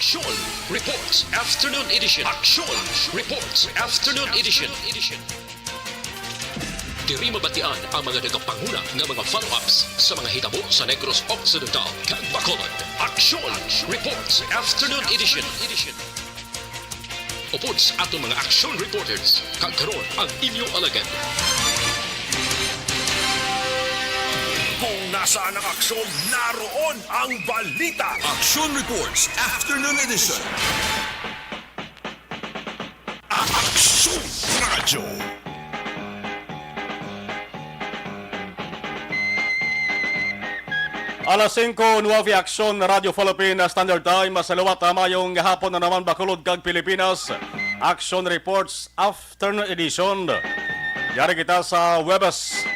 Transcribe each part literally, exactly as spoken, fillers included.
Aksyon Reports Afternoon Edition. Aksyon Reports Afternoon Edition. Diri mabatian ang mga nagapanguna nga mga follow-ups sa mga hitabo sa Negros Occidental kag Bacolod. Aksyon Reports Afternoon Edition. Upod sa aton mga action reporters, kag karon ang inyo alagad. Kung nasaan ang aksyon, naroon ang balita. Action Reports Afternoon Edition. Action Radyo. Alas singko nuwebe, Aksyon Radyo Philippine Standard Time. Masaluwat, ah, mayong hapon na naman, Bacolod kag Pilipinas. Action Reports Afternoon Edition. Yari kita sa Huwebes,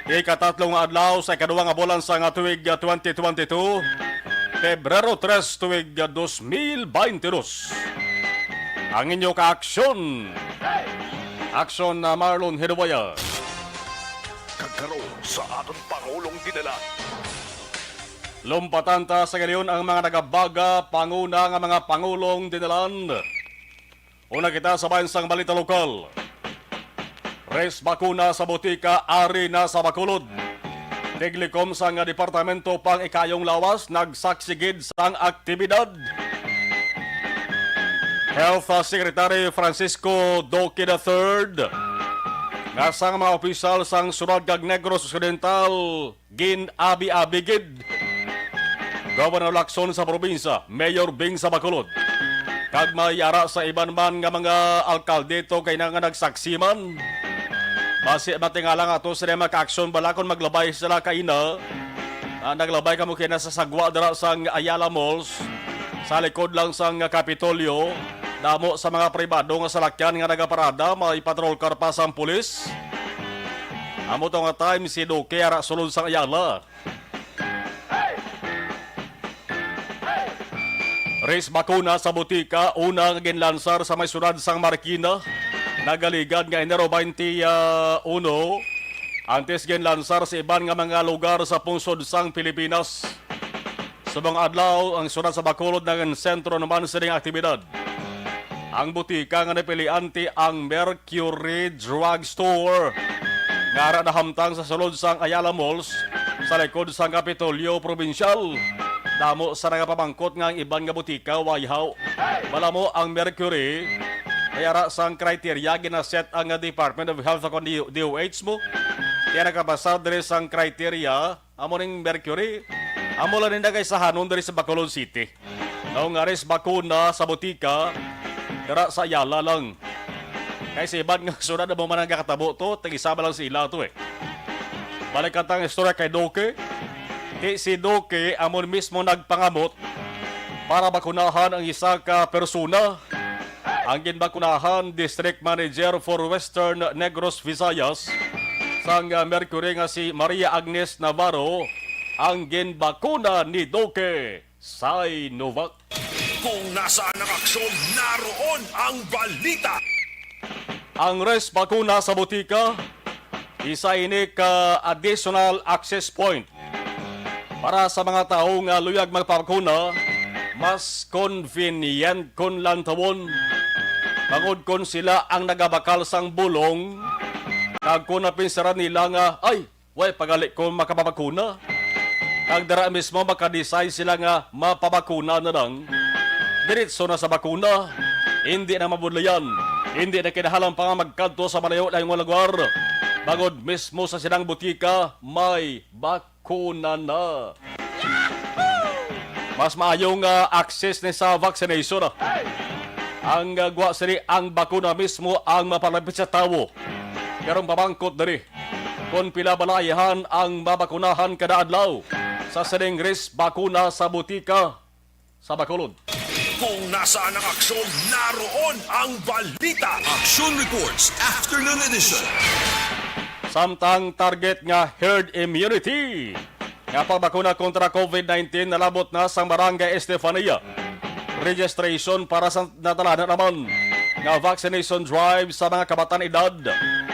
ikatatlo nga adlaw sa ikaduha nga bulan sa nga tuig, ah, twenty twenty-two, Pebrero tres, tuig, ah, dos mil baynte dos. Ang inyo ka-aksyon, Aksyon na Marlon Hinuwaya. Kag karon sa aton Pangulong Dinalan. Lumpatan ta sa galion ang mga nagabaga panguna nga mga pangulong dinalan. Una kita sa bahin sang balita lokal. Res bakuna sa butika ari na sa Bacolod. Tiglikom sang departamento pang ikayong lawas nagsaksi gid sang aktibidad. Health Secretary Francisco Duque the third nga sang mga opisyal sang syudad kag Negros Occidental gin-abi-abi gid. Governor Lacson sa probinsya, Mayor Bing sa Bacolod, kag may ara sa iban man nga mga alkalde to kay na nga nagsaksi man. Basi matingala nga to sila makaaksyon bala kon maglabay sila kaina. Ah, naglabay kamo kina sa sagwa dira sang Ayala Malls, sa likod lang sang Kapitolyo. Damo sa mga pribado nga salakyan nga nagaparada, may patrol car pa sang pulis. Amo to nga time si Duque ara sulod sang Ayala. Res bakuna sa butika, una nga ginlansar sa may syudad sang Marikina. Nagaligad nga Enero twenty-one, antes ginlansar sa iban nga mga lugar sa pungsod sang Pilipinas. Subong adlaw, ang syudad sa Bacolod naging sentro naman sining aktibidad. Ang butika nga napilian ti ang Mercury Drug Store, nga ara nahamtang sa sulod sang Ayala Malls, sa likod sang Kapitolyo Probinsyal. Damo sa nagapamangkot nga ang iban nga butika wayhaw. Bala mo ang Mercury, kay ara sang criteria ginaset ang Department of Health akon D-, D O H mo. Kaya nakapasar diri sang criteria, amo ning Mercury. Amo lang ning nagaisahanon diri sa Bacolod City. Daw nga res bakuna sa butika, dira sa Ayala lang. Kay sa iban nga syudad, amo man ang nakatabo to, tag-isa man lang sa ila to eh. Balik ang tang istorya kay Duque. Ti si Duque, amo mismo nagpangamot para bakunahan ang isa ka persona. Ang ginbakunahan, District Manager for Western Negros Visayas, sang, ah, Mercury nga si Maria Agnes Navarro, ang ginbakuna ni Duque. Sinovac. Kung nasaan ang aksyon, naroon ang balita. Ang res bakuna sa butika, isa ini ka additional access point para sa mga tawo nga luyag magpabakuna. Mas convenient kon lantawon, bangod kon sila ang nagabakal sang bulong, kag kon napinsaran nila nga, "Ay, way pa gali ko makapabakuna." Kag dira mismo maka-decide sila nga mapabakuna na lang. Diretso na sa bakuna. Hindi na mabudlayan. Hindi na kinahanglan pa nga magkadto sa malayo-layo nga lugar. Bangod mismo sa silang butika, may bakuna na. Mas maayo nga access ni sa vaccination, ah. Ang, ah, gwa sini ang bakuna mismo ang mapalapit sa tawo. Pero ang pamangkot diri, kung pila bala ayahan ang mabakunahan kada adlaw sa sining res bakuna sa butika sa Bacolod. Kung nasaan ang aksyon, naroon ang balita. Action Reports, Afternoon Edition. Samtang target nga herd immunity nga pagbakuna kontra COVID nineteen nalabot na sa Barangay Estefania. Registration para sa natalanan naman nga vaccination drive sa mga kabatan edad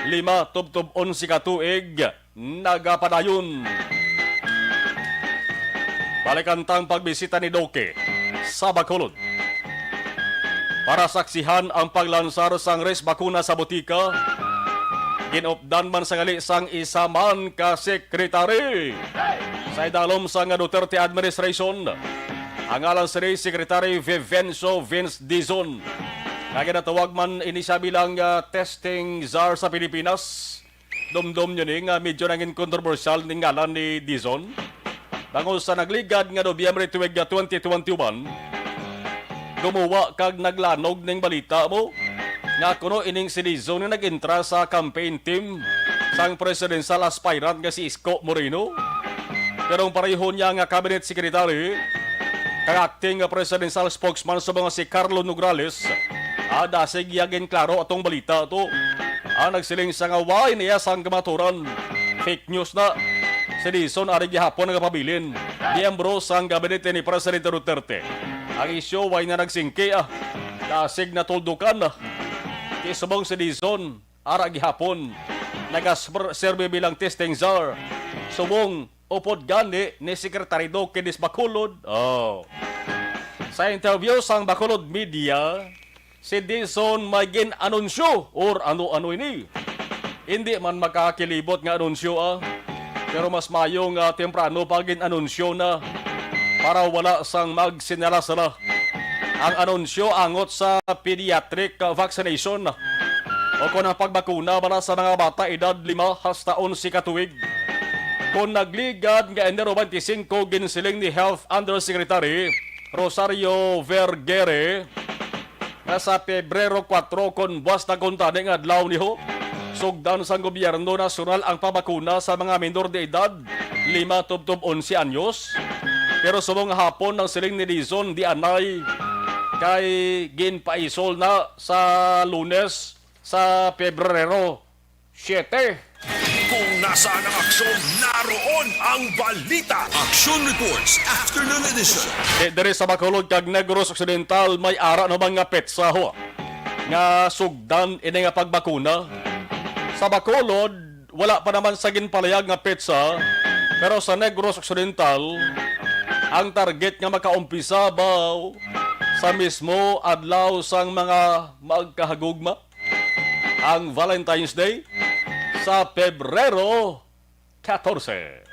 lima tubtob onse ka tuig nagapadayon. Balikan tang pagbisita ni Duque sa Bacolod. para saksihan ang paglansar sang race bakuna sa botika. Ginupdan man sa gali sang isa man ka sekretary. Sa idalom sang Duterte administration, ang ngalan sini Secretary Vivencio Vince Dizon, nga ginatawag man ini siya bilang, ah, testing czar sa Pilipinas. Dumdom nyo ni nga medyo nangin kontrobersyal ning ngalan ni Dizon. Bangod sa nagligad nga Nobyembre tuig twenty twenty-one, gumuwa kag naglanog ning balita mo nga kuno ining si Dizon nga nag-entra sa campaign team sang presidential aspirant nga si Isko Moreno. Pero ang pareho niya nga cabinet secretary kag acting nga presidential spokesman sa mga si Carlo Nograles, ah, dasig iya ginklaro atong balita to. Ang nagsiling sa nga way niya sang kamaturan. Fake news na. Si Dizon ari gihapon nagapabilin, miyembro sang gabinete ni Presidente Duterte. Ang isyu way na nagsingki, ah. Dasig natuldukan, ah. Ti subong si Dizon, ara gihapon, nagaserbe bilang testing czar. Subong upod gani ni Secretary Duque Dis Bacolod. Oh. Sa interview sang Bacolod Media, si Dizon may gin-anunsyo or ano-ano ini. Hindi man makakilibot nga anunsyo, ah. Pero mas mayo nga temprano pa gin-anunsyo na para wala sang magsinala-sala. Ang anunsyo angot sa pediatric vaccination o kon ang pagbakuna para sa mga bata edad lima hasta onse ka tuig. Kon nagligad nga Enero twenty-five, ginsiling ni Health Undersecretary Rosario Vergere nga sa Pebrero kuwatro, kon buwas na kuntani nga adlaw niho, sugdan sang gobyerno nasyonal ang pabakuna sa mga minor de edad, lima tubtob onse anyos. Pero subong hapon ang siling ni Dizon, di anay kay ginpaisol na sa Lunes sa Pebrero siete. Kung nasaan ang aksyon, naroon ang balita. Action Reports, Afternoon Edition. Di, diri sa Bacolod kag Negros Occidental, may ara naman nga petsa, ho, nga sugdan ini nga pagbakuna. Sa Bacolod, wala pa naman sa ginpalayag nga petsa, pero sa Negros Occidental, ang target nga makaumpisa baw sa mismo adlaw sang mga magkahagugma, ang Valentine's Day sa Pebrero katorse.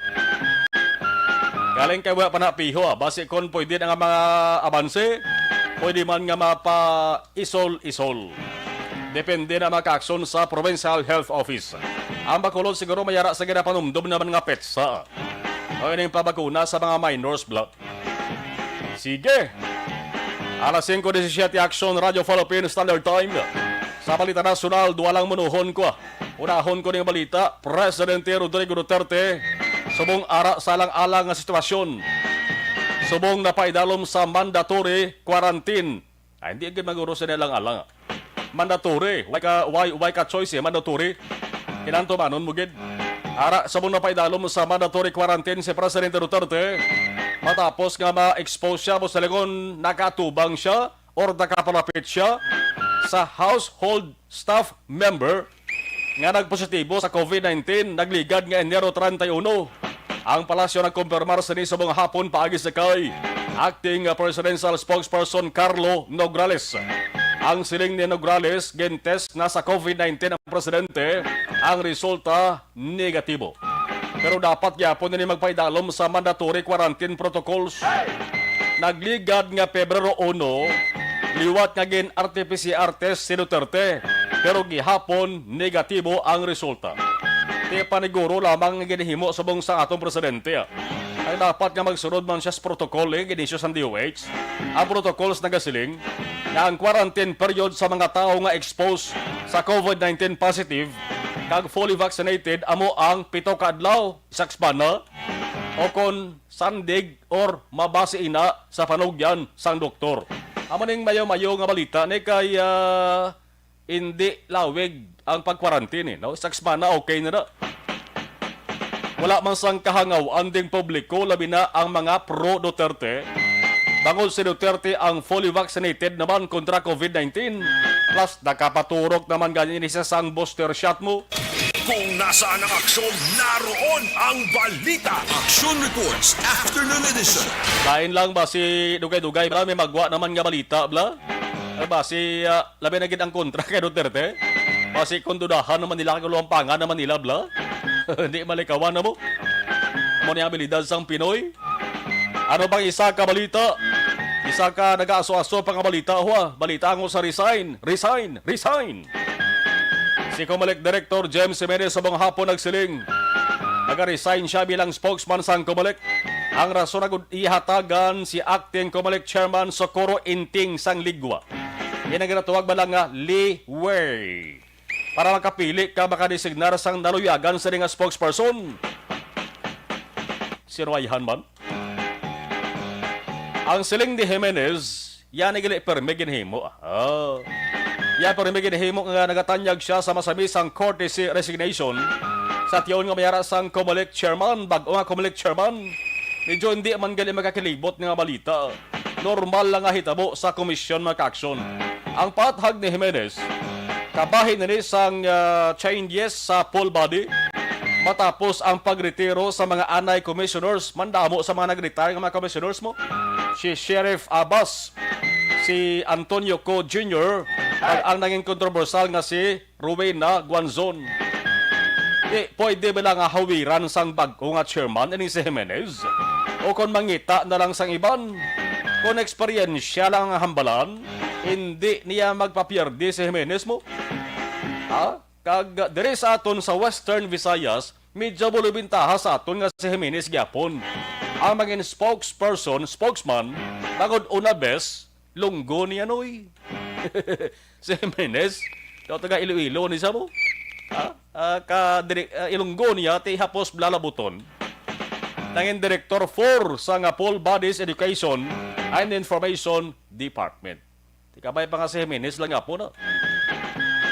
Galing kay wala pa na piho, ah. Basi kon pwede na nga mga abanse, pwede man nga mapa-isol-isol. Depende na mga aksyon sa Provincial Health Office. Ang Bacolod siguro may ara sa ginapanumdom naman nga petsa. O ining pabakuna sa mga minors, bla. Sige. Alas singko disisiete, Aksyon, Radyo Philippine Standard Time. Sa balita nasyonal, duha lang munuhon ko. Unahon ko ning balita, Presidente Rodrigo Duterte, subong ara sa alang-alang nga sitwasyon. Subong napaidalom sa mandatory quarantine. Ay, hindi gyud maguro sa alang-alang. Mandatory. Why ka, why, why ka choice, eh? Mandatory. Kinanto manon mo gid. Ara, subong napaidalom sa mandatory quarantine si Presidente Duterte, matapos nga ma-expose siya, mo sa lingon, nakatubang siya or nakapalapit siya sa household staff member nga nagpositibo sa COVID nineteen, nagligad nga Enero treinta y uno. Ang palasyo nagkumpirmar sini subong hapon paagi sa kay Acting Presidential Spokesperson Carlo Nograles. Ang siling ni Nograles, gin-test na sa COVID nineteen ang presidente. Ang resulta, negatibo. Pero dapat gyapon ini magpaidalom sa mandatory quarantine protocols. Nagligad nga Pebrero uno, liwat nga gin-R T P C R test si Duterte, pero gihapon negatibo ang resulta. Ti paniguro lamang nga ginhimo subong sa atong presidente, ah. Ang dapat nga magsunod man siya sa protocol, eh, ginisyo sang D O H. Ang protocols nagasiling nga ang quarantine period sa mga tawo nga exposed sa COVID nineteen positive kag fully vaccinated amo ang pito ka adlaw, isa ka semana, o kon sandig or mabase ina sa panugyan sang doktor. Amo ning mayo-mayo nga balita ni kay, ah, hindi lawig ang pag-quarantine, eh, no? Isa ka semana, okay na na. Wala man sang kahangaw-an ding publiko, labi na ang mga pro Duterte. Bangod si Duterte ang fully vaccinated naman kontra COVID nineteen. Plus, nakapaturok naman gani ni siya sang booster shot mo. Kung nasaan ang aksyon, naroon ang balita. Action Reports, Afternoon Edition. Lain lang ba si Dugay-Dugay, bla? May magwa naman nga balita, bla? Basi, ah, labi na gid ang kontra kay Duterte. Basi kung dudahan naman nila kay Luampangan naman nila, bla. Hindi malikawan na mo. Mo ni abilidad sang Pinoy. Ano bang isa ka balita? Isa ka nagaaso-aso pa nga balita, hua. Balita ang sa resign, resign, resign. Si Comelec Director James Jimenez subong hapon nagsiling, nag-resign siya bilang spokesman sang Comelec. Ang rason nag-, ihatagan si Acting Comelec Chairman Socorro Inting sang Ligwa. Yan ang ginatawag ba lang nga leeway para makapili ka makadesignar sang naluyagan sa nga spokesperson. Sino ayhan man? Ang siling ni Jimenez, yan ang gali permi ginhimo. Ah. Yan permi ginhimo nga nagatanyag siya sa masamis ang courtesy resignation sa tion nga mayara sang Comelec chairman, bag-o nga Comelec chairman. Medyo hindi man gali makakilibot nga balita. Normal lang nga hitabo sa komisyon, mga kaaksyon. Ang paathag ni Jimenez, kabahin ini sang, ah, changes sa full body matapos ang pagretiro sa mga anay commissioners. Mandamo sa mga nag-retire nga mga commissioners mo. Si Sheriff Abbas, si Antonio Co Junior, kag ang nangin kontrobersyal nga si Rowena Guanzon. Di pwede ba lang nga hawiran sang bag-o nga chairman ini si Jimenez? O kon mangita na lang sang iban? Kon eksperyensya lang ang hambalan, hindi niya magpapierde si Jimenez mo. Ha? Kag diri sa aton sa Western Visayas, medyo bulubintaha sa aton nga si Jimenez gyapon. Ang mga spokesperson, spokesman, bangod una bes, lunggo niya, noy. Si Jimenez, daw taga Iloilo ni sa mo. Ha? Ah, ka, diri, ah, Ilonggo niya, ti hapos blalabuton. Nangin Director four sa nga Full Bodies Education and Information Department. Ti kabay pa nga si Jimenez lang nga po, no?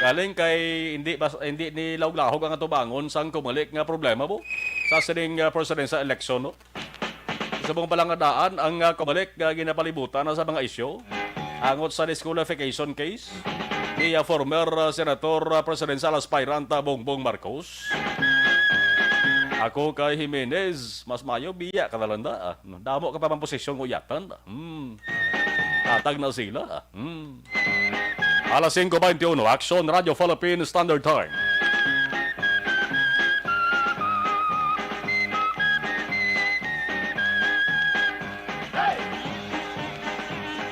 Galing kay hindi bas-, hindi ni lahog-lahog ang atubangon sang Comelec nga problema po sa sining, ah, presidential election, no? Subong pa lang nga daan ang, ah, Comelec nga ginapalibutan na sa mga isyu angot sa disqualification case ni, ah, former, ah, senator, ah, presidential aspirant, ah, Bongbong Marcos. Ako kay Jimenez, mas mayo biya ka na lang da, ah. Damo ka pa man posisyon nga uyatan, ah. Hmm. Tatag na sila, ah. Hmm. Alas singko beintiuno, Aksyon Radyo Philippine Standard Time.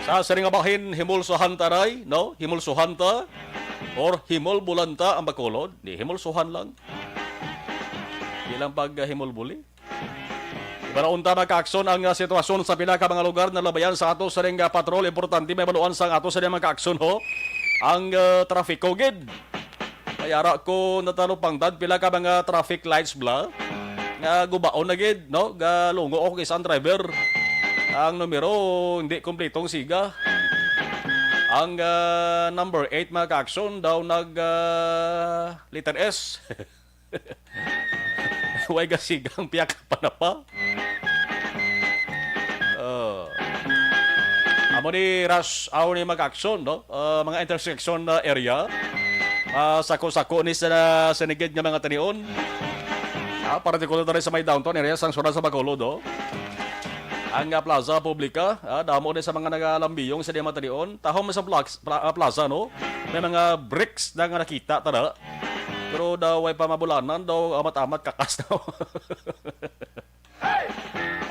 Sa sining nga bahin, himulsuhan ta, Ray, no? Himulsuhan ta or himulbulan ta ang Bacolod? Di, himulsuhan lang. Di lang pag, ah, himulbuli. Ibalaon ta, mga kaaksyon, ang, ah, sitwasyon sa pila ka mga lugar na labayan sa ato sining, ah, patrol. Importante mahibaluan sang ato sining, mga kaaksyon, ho, ang, ah, trafiko gid. Kay ara ko natalupangdan pila ka mga traffic lights bla nga gubaon na gid, no? Galungo ako kay isang driver. Ang numero, hindi kompletong siga. Ang, ah, number eight, mga kaaksyon, daw nag, ah, letter S. Way gasigang piyak panapa. Oh. Amo ni rush hour ni, mga kaaksyon, no? Ah, mga intersection na area. Ah, sako-sako ni sa sinigid nga mga tanion. Ah, partikular na rin sa may downtown area sang siyudad sa Bacolod, oh. Ang, ah, plaza publika, ah, damo din sa mga nagalambiyong sa mga tanion. Tahom sa pla-, pla-, ah, plaza, no? May mga bricks na nga nakita, tara. Pero daw way pa mabulanan daw, amat-amat kakas daw.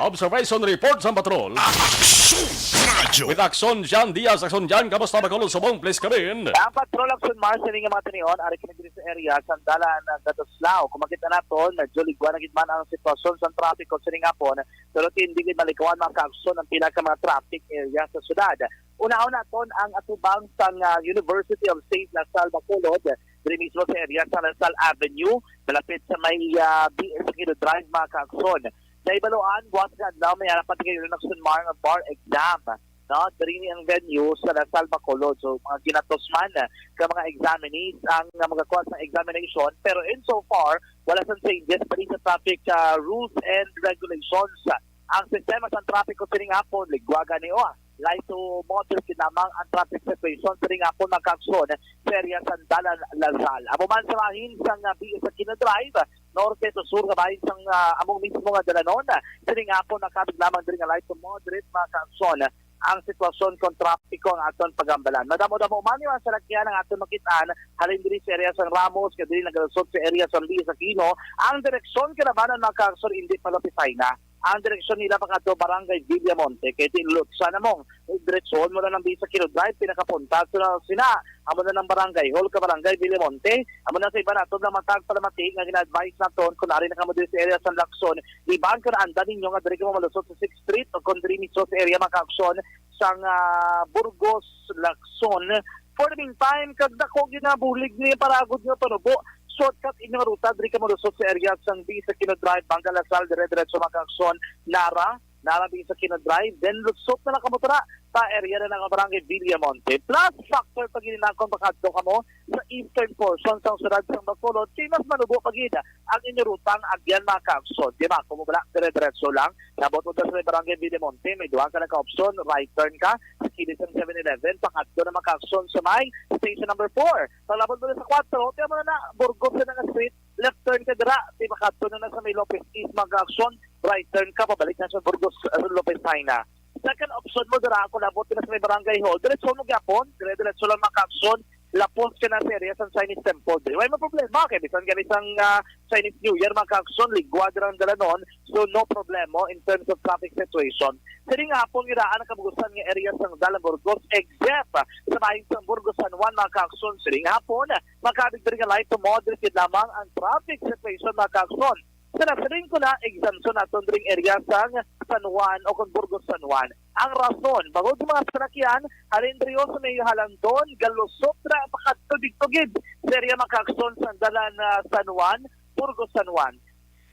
Observation report sa patrol. Aksyon Radyo. With Aksyon Jan Diaz. Aksyon Jan, kamusta Bacolod, Subong? Please come in. Ang patrol, Aksyon Mars, sining nga mga tanion, ari kami diri sa area sang dalan, ah, Gatuslao. Kung makita naton, medyo ligwa na gid man ang sitwasyon sa trapiko sining hapon, pero hindi gid malikawan, mga kaaksyon, ang pila ka mga traffic area sa syudad. Unahon naton ang atubang sang, ah, University of Saint La Salle Bacolod, diri mismo sa area sa La Salle Avenue, malapit sa may, ah, B S Aquino Drive, mga kaaksyon. Nahibaluan, buwas nga adlaw, may harapan kay Aksyon Mars nga bar exam, no? Diri ni ang venue sa La Salle Bacolod. So, mga ginatos man ka mga examinees ang, ah, magakuha sa examination. Pero in so far, wala sang changes pa rin sa traffic, ah, rules and regulations. Ang sistema sa trapiko sining hapon, ligwaga ni, oh, light to moderate lamang ang traffic situation sining hapon, mga kaaksyon, sa area sang dalan La Salle. Amo man sa bahin sang, ah, B S Aquino Drive, norte to sur nga bahin sang, ah, among mismo nga dalanon, sining hapon nakabig lamang diri nga light to moderate, mga kaaksyon, ang sitwasyon kon trapiko ang aton pagambalan. Madamo-damo man ang salakyan ang aton makit-an halin diri sa area sang Ramos, nga diri nagalusot sa area sang Luis Aquino. Ang direksyon kalabanan, mga kaagsoon, hindi pa Lopez Jaena. Ang direksyon nila pakadto Barangay Villamonte, kay tinulot sa namong diretsohon mo na ng Luis Aquino Drive, pinakapunta sa sina amo na ng Barangay Hall ka Barangay Villamonte. Amo na sa iba nato nga matag palamati nga gina-advise naton kung ari na kamo diri sa area sa Lacson, iban kung naanda ninyo nga diri kamo malusot sa Sixth Street o kung diri mismo sa area, mga kaagsoon, sang ah, Burgos, Lacson. For the meantime, kag dako ginabulig ni paragod nga panubo, shortcut inyong ruta diri kamo malusot sa area sang Luis Aquino Drive, Bangka Lasal, dire-diretso, mga kaagsoon, Nara, Nara Luis Aquino Drive, then lusot na lang kamo tara sa area na nga Barangay Villamonte. Plus factor pag ininakon pakadto kamo sa eastern portion sang siyudad sang Bacolod, kay mas manubo pa gid ang inyo rutang agyan, mga kaagsoon. Di ba? Kung wala, dire-diretso lang. Labot mo sa may Barangay Villamonte, may duha ka lang ka opsyon. Right turn ka sa kilid sang Seven Eleven, pakadto na, mga kaagsoon, sa may station number four. Sa labot mo sa kwatro, tiyan mo na na, Burgos na nga street, left turn ka dira, di makadto na na sa may Lopez East, mga kaagsoon. Right turn ka, pabalik na sa Burgos, uh, Lopez Jaena. Second option mo dira, kung labot na sa may Barangay Hall, diretso mo gyapon, dire-diretso lang, mga kaagsoon, lapos ka na sa area sa Chinese Temple. Di, wala mo problema, kay bisan gani sang ah, Chinese New Year, mga kaagsoon, ligwa dira ang dalanon, so no problema in terms of traffic situation. Sining hapon, iraan ang kabugusan nga area sang Dalan Burgos, except sa bahin sang Burgos San Juan, mga kaagsoon. Sining hapon, makabig diri nga light to moderate gid lamang ang traffic situation, mga kaagsoon. Sa nasiling ko na, exemption naton dring area sang San Juan o kon Burgos San Juan. Ang rason, bangod sa mga salakyan, halin diri sa may Halandon, galusot ra pakadto didto gid sa area, mga kaagsoon, sang Dalan ah, San Juan, Burgos San Juan.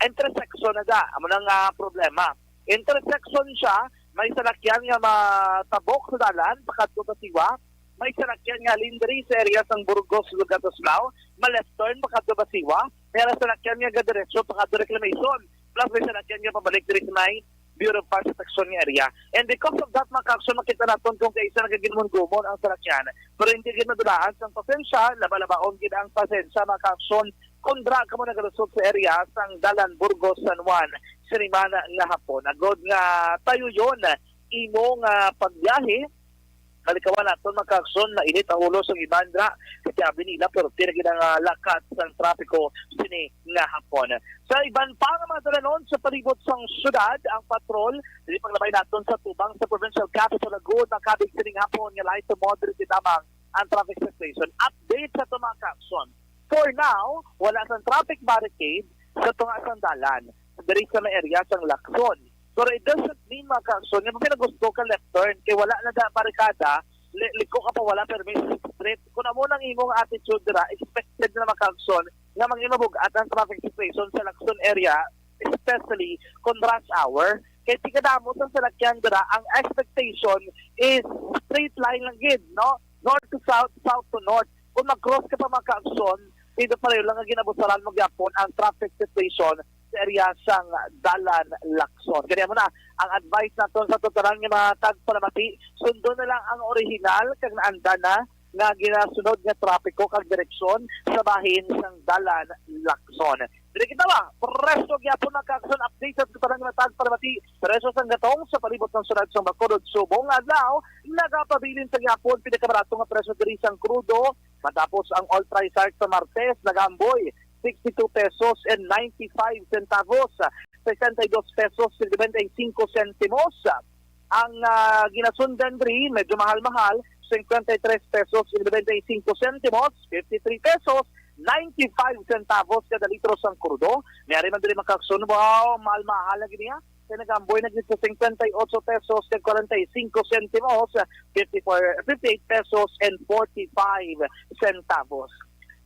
Intersection na da, amo na nga problema. Intersection siya, may salakyan nga matabok sa dalan pakadto Basiwa, may salakyan nga halin diri sa area sang Burgos, Legazpi, ma-left turn pakadto Basiwa, may salakyan nga gadiretso pakadto Reclamation, plus may salakyan nga pabalik diri sa may Bureau of Fire Protection nga area. And because of that, mga kaagsoon, makita naton kung kaisa nagaginumon-gumon ang salakyan. Pero hindi gid madulaan sang pasensya, laba-labaon gid ang pasensya, mga kaagsoon, kung dira kamo nagalusot sa area sang Dalan Burgos San Juan, sining man nga hapon. Agod nga tayuyon imo nga pagbiyahe, malikawan naton, mga kaagsoon, mainit ang ulo sang iban dira. Katiabi nila, pero tira gid ang ah, lakat sang trapiko sini nga hapon. Sa iban pa nga mga dalanon sa palibot sang syudad, ang patrol dili paglabay naton sa tubang sa Provincial Capitol Agud, makabig sining hapon nga light to moderate lamang ang traffic situation. Update sa to, mga kaagsoon. For now, wala sang traffic barricade sa tunga sang dalan diri sa may area sang Lacson. Pero it doesn't mean, mga kaagsoon, nga pinagusto ka left turn kay wala na da barikada, li- liko ka pa, wala permit sa street. Kung amo nang imong attitude dira, expected na, mga kaagsoon, nga mangimabug-at ang traffic situation sa Lacson area, especially kung rush hour. Kay tikadamo sa salakyan dira, ang expectation is straight line lang gid, no? North to south, south to north. Kung mag-cross ka pa, mga kaagsoon, dito pareho lang nga ginabusaran mo gyapon ang traffic situation sa area sang Dalan Lacson. Kaya mo na, ang advice naton sa totalan nga mga tagpalamati, sundon na lang ang orihinal kag naanda na nga ginasunod nga trapiko kag direksyon sa bahin sang Dalan Lacson. Diri kita ba? Preso gyapon ang Kakson update sa totalan nga mga tagpalamati. Preso sang gatong sa palibot sang syudad sang Bacolod, subong nga adlaw, nagapabilin sa gyapon pinakabarato nga preso diri sang krudo, matapos ang oil price chart sa Martes, nag-amboy sixty-two pesos and ninety-five centavos, sesenta y dos pesos cincuenta y cinco sentimos. Ang ah, ginasundan diri, medyo mahal-mahal, cincuenta y tres pesos y noventa y cinco sentimos, fifty-three pesos ninety-five centavos kada litro sang krudo. May ari man diri mga kakson, wow, mahal-mahal na gid niya. Kaya nag-amboy na gid sa cincuenta y ocho pesos kag cuarenta y cinco sentimos, fifty-four, fifty-eight pesos and forty-five centavos.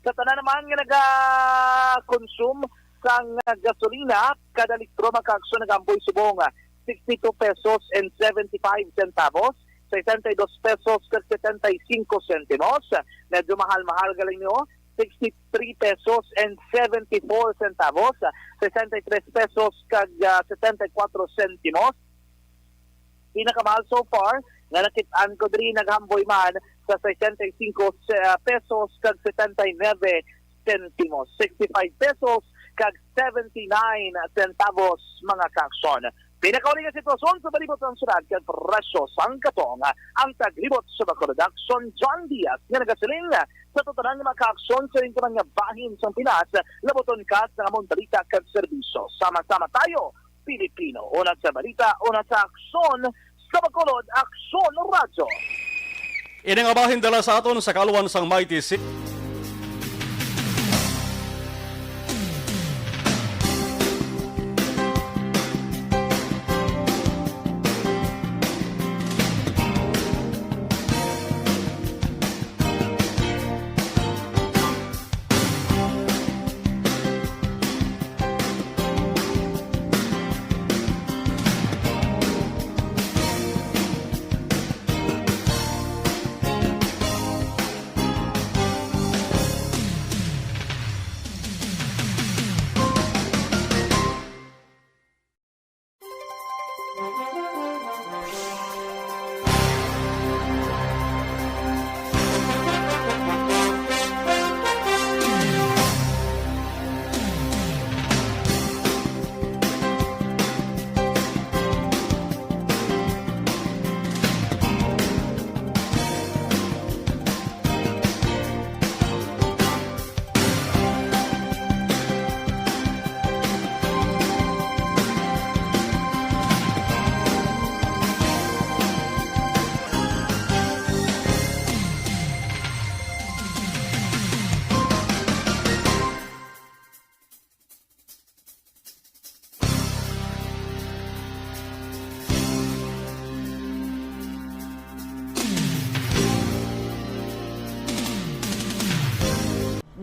Sa tanan naman nga naga-consume sang gasolina, kada litro mga kakson nag-amboy subong sixty-two pesos and seventy-five centavos, sesenta y dos pesos kag setenta y cinco sentimos. Medyo mahal-mahal galing nyo, sixty-three pesos and seventy-four centavos, sesenta y tres pesos kag ah, setenta y cuatro sentimos. Pinakamahal so far nga nakit-an ko diri naghamboy man sa sesenta y cinco se- ah, pesos kag setenta y nueve sentimos, sixty-five pesos kag seventy-nine centavos, mga kakson. Pinakauli nga sitwasyon sa palibot sang syudad kag presyo sang katong, ang taglibot sa Bacolod Action, John Diaz, nga nagasiling sa tanan nga mga kaaksyon sa lingkuran nga bahin sang Pinas, labuton ka sa mga balita kag serbisyo. Sama-sama tayo, Pilipino, una sa balita, una sa aksyon, sa Bacolod Action Radyo. Ini nga bahin dala sa aton sa kaluan sang Mighty City.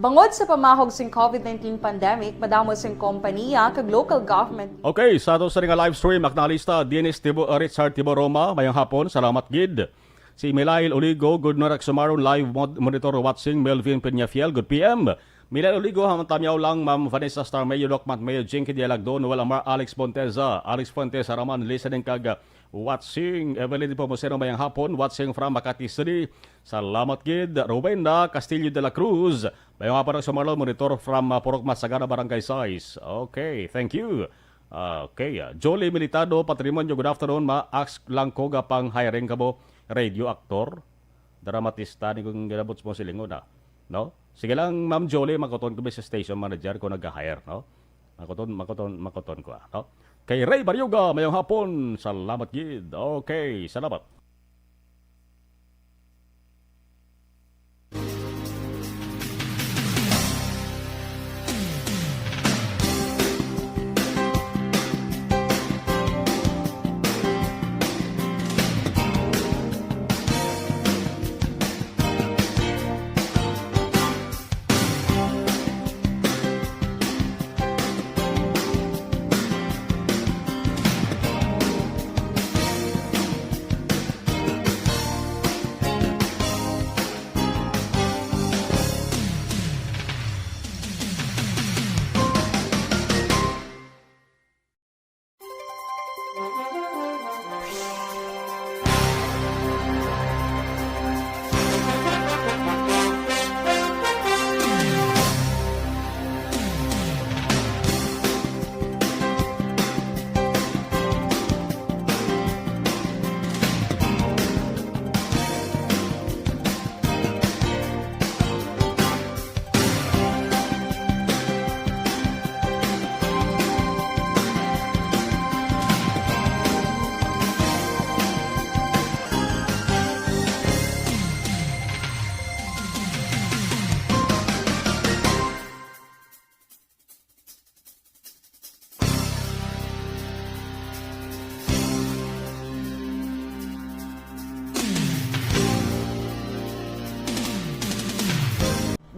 Bangod sa pamahog sing covid nineteen pandemic, madamo sing kompanya kag local government. Okay, sa ato sa nga live stream, ak nalista, Dennis Tibo, uh, Richard Tibo Roma, mayong hapon, salamat gid. Si Milail Oligo, good morning, Sumaron, live mod-, monitor watching, Melvin Peñafiel, good P M. Milail Oligo, hamtamaw lang, Ma'am Vanessa Starmayo, Doc Matt Mayo, Jinky Dialagdo, Noel Amar, Alex Fonteza, Alex Fonteza Raman, listening kag, uh, watching. Evelyn Pomoseno, mayang hapon, watching from Makati City. Salamat gid. Rowena Castillo de la Cruz, mayang hapon, Sumaron, monitor from, uh, Purok Masagana, Barangay Sais. Okay, thank you. Okay, ah, Jolie Militado, Patrimonio, good afternoon. Ma-ask lang ko, gapang-hiring kamo radio actor, dramatista, ni kung ginabot mo silingon, ah. No? Sige lang, Ma'am Jolie, makuton ko sa station manager kung nag-hire, no? Makuton, makuton, makuton ko, ah, no? Kay Ray Barioga, mayong hapon. Salamat gid. Okay, salamat.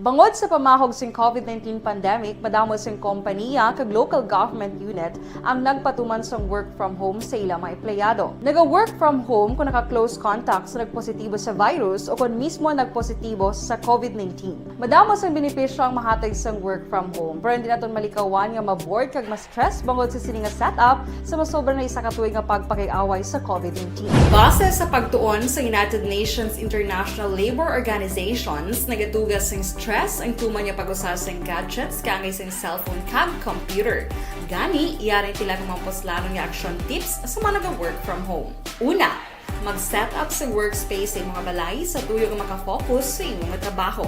Bangod sa pamahog sing covid nineteen pandemic, madamo sing kompanya kag local government unit ang nagpatuman sang work from home sa ila mga empleyado. Naga-work from home kung naka-close contact sa nagpositibo sa virus o kon mismo nagpositibo sa covid nineteen. Madamo sang benepisyo ang mahatag sang work from home, pero hindi naton malikawan nga ma-bored kag ma-stress bangod sa sini nga setup sa masobra na isa ka tuig nga pagpakig-away sa covid nineteen. Base sa pagtuon sa United Nations International Labour Organizations, nagadugang sing stress ang tuman nga pag-usar sang gadgets kaangay sang cellphone kag computer. Gani, yari ang pila ka mga puslanon nga action tips sa mga naga-work from home. Una, mag-set up sa workspace sa imong balay sa tuyo nga makafocus sa imong trabaho.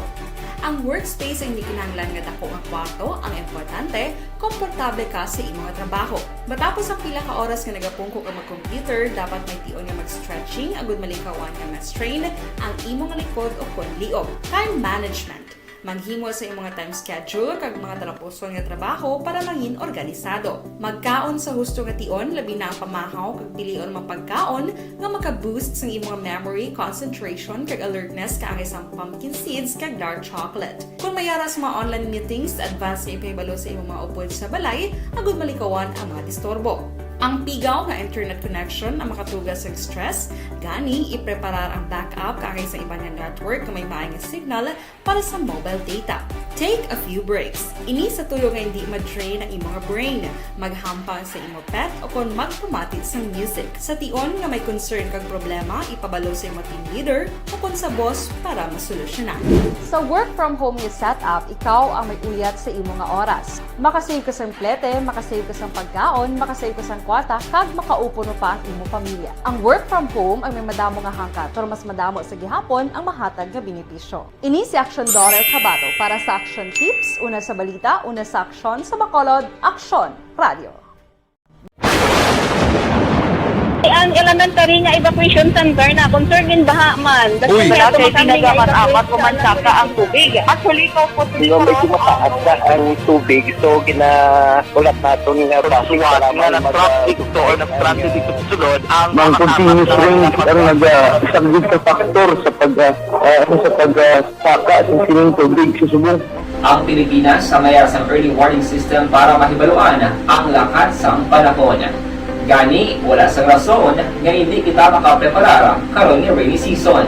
Ang workspace ang hindi kinahanglan nga dako nga kwarto, ang importante, komportable ka sa imong trabaho. Matapos ang pila ka oras nga nagapungko ka mag-computer, dapat may tion nga mag-stretching agud malikawan nga ma-strain ang imong likod o kon liog. Time management. Maghimo sa imong time schedule kag mga talapuson nga trabaho para mangin organisado. Magkaon sa husto nga tion, labi na ang pamahaw kag pilion mga pagkaon nga maka-boost sang imong memory, concentration, kag alertness kaangay sang pumpkin seeds kag dark chocolate. Kung may ara sa mga online meetings, advance nga ipahibalo sa imong mga upod sa balay agud malikawan ang mga disturbo. Ang pigaw nga internet connection ang makatuga sa stress, gani ipreparar ang backup kaangay sa iban nga network nga may maay nga signal para sa mobile data. Take a few breaks. Ini sa tuyo nga hindi ma-drain ang imong brain. Maghampang sa imo pet o kon magpamati sang music. Sa tion nga may concern kag problema, ipabalo sa imo team leader o kon sa boss para masolusyonan. Sa work from home nga setup, ikaw ang may uyat sa imo nga oras. Makasave ka sang plete, makasave ka sang pagkaon, makasave ka sang kwarta, kag makaupo pa ang imo pamilya. Ang work from home ang may madamo nga hangkat, pero mas madamo sa gihapon ang mahatag nga benepisyo. Ini si Action Daryl Cabato para sa Action Tips, una sa balita, una sa aksyon, sa Bacolod, Aksyon Radio. Ang elementary nga evacuation center na concerned in baha man. Uy. Wala kay pinagamat-amat o mansaka ang tubig. Actually, ikaw po, Di ba, medyo mataas na ang tubig, so ginaulat naton nga Suwat nga nag-traffic to or nag-transit dito sa sulod ang Mang continuous rain ang naga-, isa gid ka factor sa pag, ah, ah, sa pag, ah, saka sa sining tubig sa subong. Ang Pilipinas ang may sang early warning system para mahibaluan ang lakat sang panahon. Gani, wala sang rason nga hindi kita makapreparar karon nga rainy season.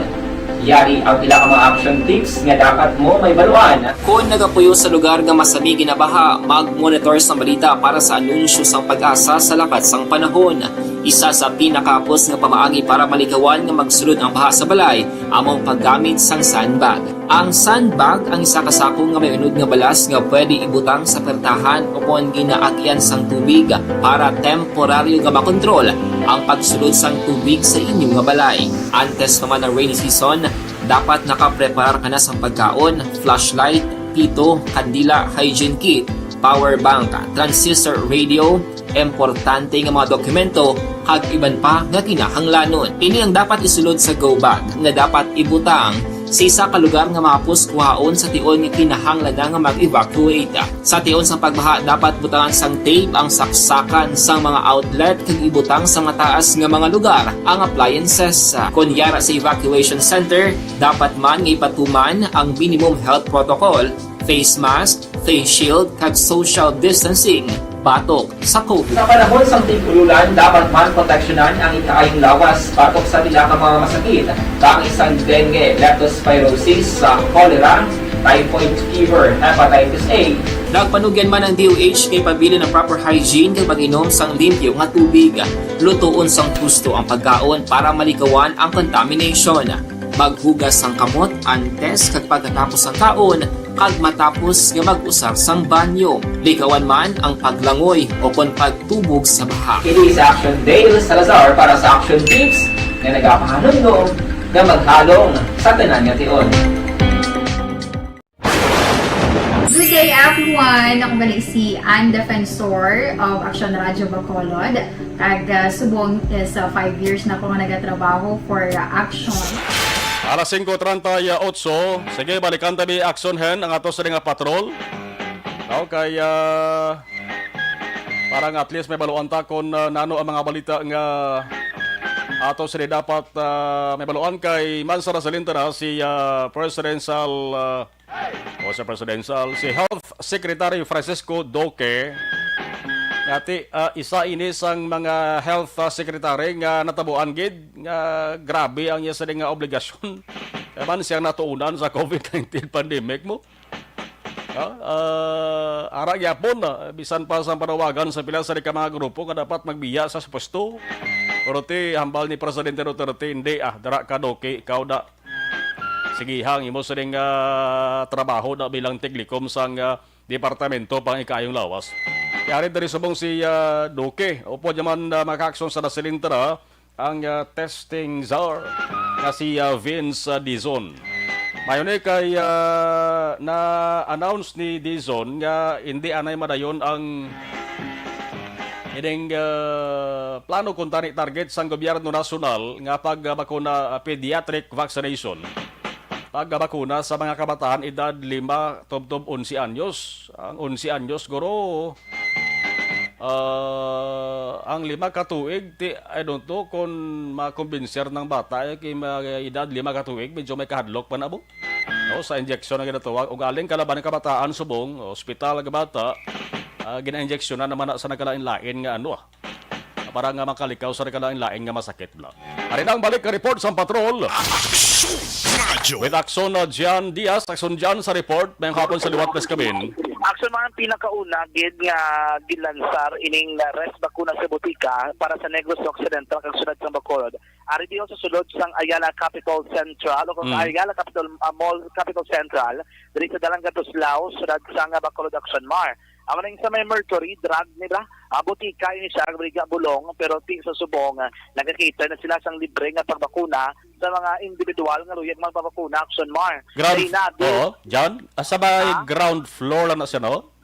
Yari ang pila ka mga action tips nga dapat mo mahibaluan. Kon nagapuyo sa lugar nga masami ginabaha, mag-monitor sang balita para sa anunsyo sang PAGASA sa lakat sang panahon. Isa sa pinakahapos nga pamaagi para malikawan nga magsulod ang baha sa balay amo ang paggamit sang sandbag. Ang sandbag ang isa ka sako nga may unod nga balas nga pwede ibutang sa pertahan o kon ginaagian sang tubig para temporaryo nga makontrol ang pagsulod sang tubig sa inyo nga balay. Antes pa man ang rainy season, dapat nakapreparar ka na sang pagkaon, flashlight, pito, kandila, hygiene kit, power bank, transistor radio, importante nga mga dokumento, kag iban pa nga kinahanglanon. Ini ang dapat isulod sa go bag nga dapat ibutang sa isa ka lugar nga mahapos kuhaon sa tion nga kinahanglan na nga mag-evacuate. Sa tion sang pagbaha, dapat butangan sang tape ang saksakan sang mga outlet kag ibutang sa mataas nga mga lugar ang appliances. Kon yara sa evacuation center, dapat man nga ipatuman ang minimum health protocol, face mask, face shield, kag social distancing batok sa COVID. Sa panahon sang tig-ululan, dapat man proteksyonan ang ikaayong lawas batok sa pila ka mga masakit, kaangay sang dengue, leptospirosis, sa cholera, typhoid fever, hepatitis A. Nagpanugyan man ang D O H kay pabilin ang proper hygiene kag pag-inom sang limpyo nga tubig. Lutoon sang husto ang pagkaon para malikawan ang contamination. Maghugas sang kamot antes kag pagkatapos sang kaon, kag matapos nga mag-usar sang banyo. Likawan man ang paglangoy o kon pagtubog sa baha. Kini si Action Dale Salazar para sa Action Tips nga nagapahanumdom nga maghalong sa tanan nga tion. Good day, everyone! Ako gali si Ann Defensor of Action Radio Bacolod. Kag, ah, subong is, ah, five years na ako nga nagatrabaho for, ah, Action. Alas singko treinta y ocho. Sige, balikan ta bi, Action Hen, ang ato sini nga patrol. Okay, ah, para nga at least mahibaluan ta kon, ah, nano ang mga balita nga ato sini dapat, ah, mahibaluan kay man sa Rasalintana si, ah, Presidential, ah, o sa presidential, si Health Secretary Francisco Duque, nga ti, ah, isa ini sang mga health, ah, secretary nga natabuan gid nga grabe ang iya sini nga obligasyon. Kaya man siyang natuunan sa COVID nineteen pandemic mo. Ah, ah, ara gyapon, ah, bisan pa sa panawagan sa pila sa ka mga grupo nga dapat magbiya sa pwesto. Pero ti, hambal ni Presidente Duterte, hindi, ah, dara ka, Duque, ikaw da. Sige, hang imo sining, ah, trabaho na bilang tiglikom sang, ah, departamento pang ikaayong lawas. Yari diri subong si, ah, Duque. Upo naman, ah, mga kaaksyon sa Nasilintra, ang, ah, testing czar nga si, ah, Vince, ah, Dizon. Mayo ni kay, ah, na-announce ni Dizon nga hindi anay madayon ang ining, ah, plano kuntani target sang gobyerno nasyonal nga pagbakuna, ah, pediatric vaccination. Pagbakuna sa mga kabataan edad lima tubtob onse anyos. Ang onse anyos, guro, ah, ang lima ka tuig, ti, I don't know kung makumbinser ng bata, eh, kay mga edad lima ka tuig, medyo may kahadlok pa na, bo. No, sa injection ang ginatawag. Ug aling kalaban ng kabataan, subong, ospital ang bata, ah, gina-injeksyonan naman na sa nagkalain-lain nga ano, ah, para nga makalikaw sa nagkalain-lain nga masakit, bla. Ari na ang balik ka report sa patrol. Aksyon Radyo. With Aksyon, uh, Jan Diaz. Aksyon Jan sa report. Mayong hapon sa liwat, Miss Kabin. Aksyon, mga pinakauna gid nga gilansar ining, uh, rest bakuna sa botika para sa Negros Occidental kag Siyudad sang Bacolod. Ari diyo sa sulod sang Ayala Capitol Central o kung Mm. Ayala Capitol, uh, Mall Capitol Central, diri sa Dalan Gatuslao, siyudad sang Bacolod, Aksyon Mar. Amo na yung sa may Mercury, drug nila. Ah, botika ini siya, ang Riga Bulong, pero ti sa subong, ah, nagakita na sila sang libre nga pagbakuna sa mga individual nga luyag magpabakuna, Aksyon Mar. Ground, Kay na, di- oo, John, ah, sa may Ah? ground floor lang na siya, no?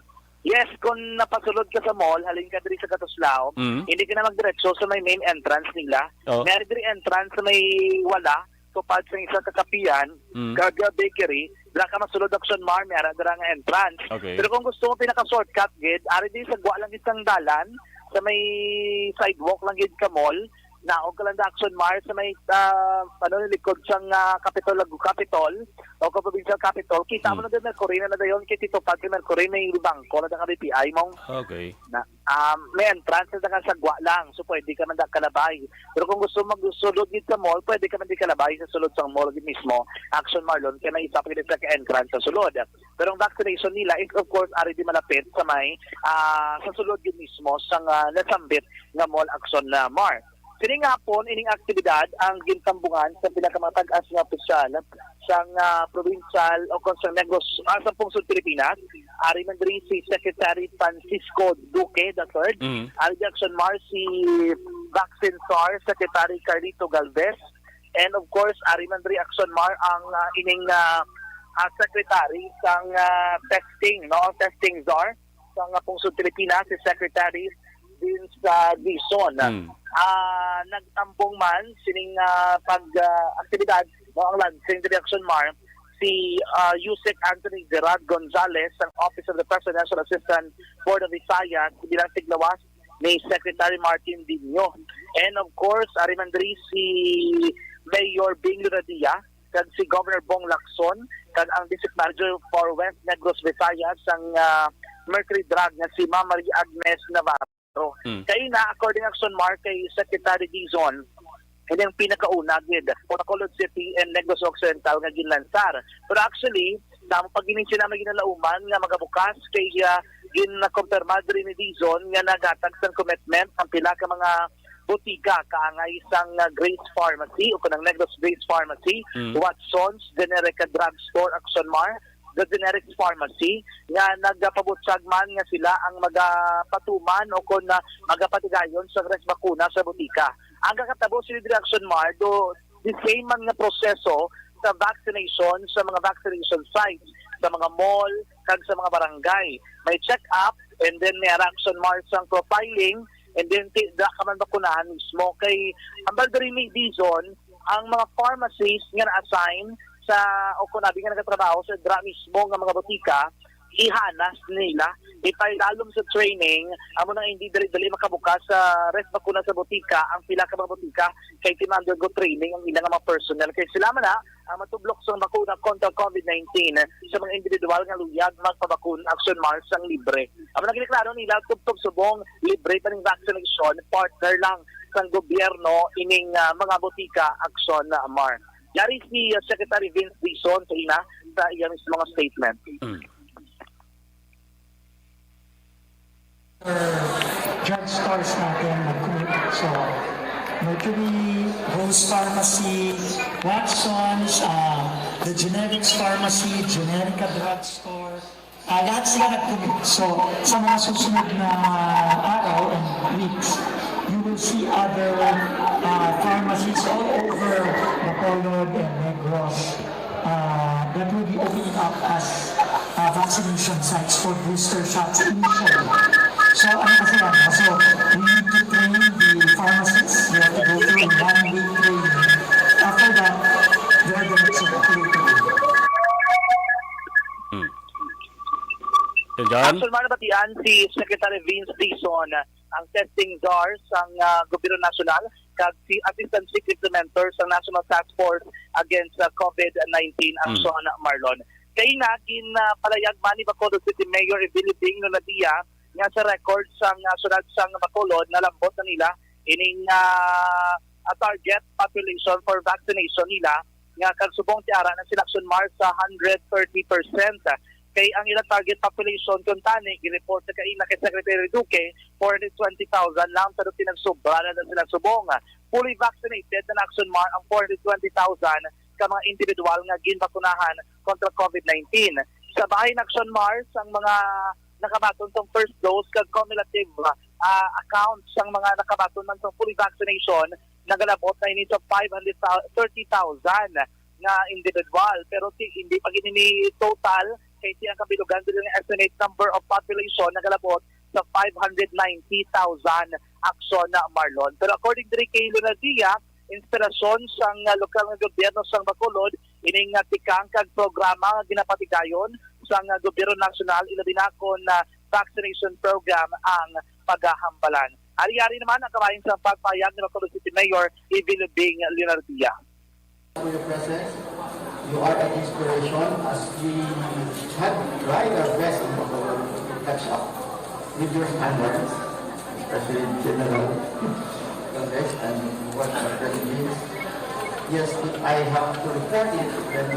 Yes, kung napasulod ka sa mall, halin ka diri sa Gatuslao, Mm. hindi ka na magdiretso sa may main entrance nila. Oo. May ari diri entrance sa may wala, tupad sa isa ka kapihan, Mm. kag, uh, bakery, dira ka masulod, Aksyon Mar, may ara dira nga entrance. Okay. Pero kung gusto mo pinaka-shortcut gid, ari din sa gwa lang gid sang dalan, sa may sidewalk lang gid ka mall, naog ka lang da, Aksyon Mar, sa may, ah, ano, likod sang, ah, Capitol, Lagu-, Capitol, o ka Provincial Capitol, kita mo Mm. na din Mercury na nadayon, kay Tito Pag Mercury, may bangko na da nga B P I mong Okay. na, um, may entrance na nga sa gwa lang, so pwede ka man da kalabay. Pero kung gusto mo magsulod gid sa mall, pwede ka man di kalabay sa sulod sa mall gid mismo, Action Marlon, kaya may isa pa gid sa entrance sa sulod. Pero ang vaccination nila is, of course, ari di malapit sa may, ah, sa sulod gid mismo sa nga nasambit nga mall, Action na Mar. Sining hapon, ining aktibidad ang gintambungan sa pinakamatag-as nga opisyal sang, ah, provincial o kon sa Negros, ah, sa pungsod Pilipinas. Ari man diri si Secretary Francisco Duque the third, Mm. ari di Action Mar si Vaccine czar Secretary Carlito Galvez, and of course, ari man diri Action Mar ang, ah, ining, ah, ah, secretary sang, ah, testing, no, testing czar sang, ah, pungsod Pilipinas, si Secretary Vince, ah, Dizon. Mm. Ah, nagtambong man sining, ah, pag, ah, aktibidad, no, ang lansing diri Action Mar, si, ah, Usec Anthony Gerard Gonzalez sang Office of the Presidential Assistant for the Visayas bilang tiglawas ni Secretary Martin Dinho. And of course, ari man diri si Mayor Bing Lonadia kag si Governor Bong Lacson kag ang District Manager for West Negros Visayas sang, ah, Mercury Drug nga si Ma'am Maria Agnes Navarro. Hmm. Kay na, according Action Mar kay Secretary Dizon, ini ang pinakauna gid, Bacolod City and Negros Occidental nga ginlansar. Pero actually, damo pa gini sila may ginalauman nga magabukas kay, ah, ginakumpirma diri ni Dizon nga naghatag sang commitment ang pila ka mga botika kaangay sang, ah, Grace Pharmacy o kanang Negros Grace Pharmacy, Hmm. Watson's Generic Drugstore, Action Mar, the Generic Pharmacy, nga nagapabutyag man nga sila ang magapatuman o kon, ah, magapatigayon sa rest bakuna sa botika. Ang kakatabo sa Action Mar, do the same man nga proseso sa vaccination sa mga vaccination sites, sa mga mall, kag sa mga barangay. May check-up, and then may Action Mar sang profiling, and then ti-, da ka man bakunahan mismo. Kay ang Balderini Dizon, ang mga pharmacies nga na-assign sa, o kung abi nga nagatrabaho sa dra mismo nga mga botika, ihanas nila, ipailalom sa training, amo nang hindi dali-dali makabukas sa rest bakuna sa botika, ang pila ka mga botika, kay ti-undergo training ang ilang mga personnel. Kay sila man na, ang matublok sa bakuna kontra COVID nineteen sa mga individual nga luyag magpabakuna, Action Mar sang libre. Amo na giniklaro nila, tubtob subong libre pa ning vaccination, partner lang sang gobyerno ining, ah, mga botika, Action Mar. Yari si, ah, Secretary Vince Dizon sa ina sa iya mismo nga statement. Mm. Drugstores natin, mag-, so, Mercury, Rose Pharmacy, Watson's, ah, The generics pharmacy, Generica drugstore, ah, lahat sila nag-commit. So, sa mga susunod na araw and weeks, you will see other ah, pharmacies all over Bacolod and Negros ah, that will be opening up as ah, vaccination sites for booster shots initially. So, ano kasi yan? So, we need to train the pharmacists. They have to go through one week training. After that, they're the next operator. Yun dyan. Actually, man nabatian si Secretary Vince Dizon, ang testing czar sang ah, gobyerno nasyonal, kag si Assistant Secretary Mentor sa National Task Force Against ah, COVID nineteen, ang Mm. Sean Marlon. Kay na, gin ah, palayag man ni Bacolod City Mayor Evilibing Lunadia nga sa record sang ah, syudad sang Bacolod, nalambot na nila ining ah, ah, target population for vaccination nila, nga kag subong ti ara na sila Action Mars sa one hundred thirty percent. Kay ang ilang target population kuntani, gi-report sa kaina kay Secretary Duque, four hundred twenty thousand lang, pero pinagsubra na lang sila subong. Fully vaccinated na Action Mars ang four hundred twenty thousand ka mga individual nga ginbakunahan kontra COVID nineteen. Sa bahin Action Mars, ang mga nakabaton sang first dose kag cumulative ah, account sang mga nakabaton man sang fully vaccination, nagalabot na ini sa five hundred thirty thousand nga individual. Pero ti, hindi pa gini ni total, kay ti ang kabilugan diri nga estimate number of population nagalabot sa five hundred ninety thousand Action Marlon. Pero according diri kay Leonardia, inspirasyon sang ah, lokal nga gobyerno sang Bacolod ining ah, tikang kag programa nga ginapatigayon sang ah, gobyerno nasyonal, ilabi na kon ah, vaccination program ang pagahambalan. Ari-ari naman ang kabahin sa pagpahayag ni Bacolod City Mayor Evilibing Leonardia. For your presence. You are an inspiration as we have tried our best in Bacolod to catch up with your standards, especially General Valdez and what our president is. Yes, I have to report it when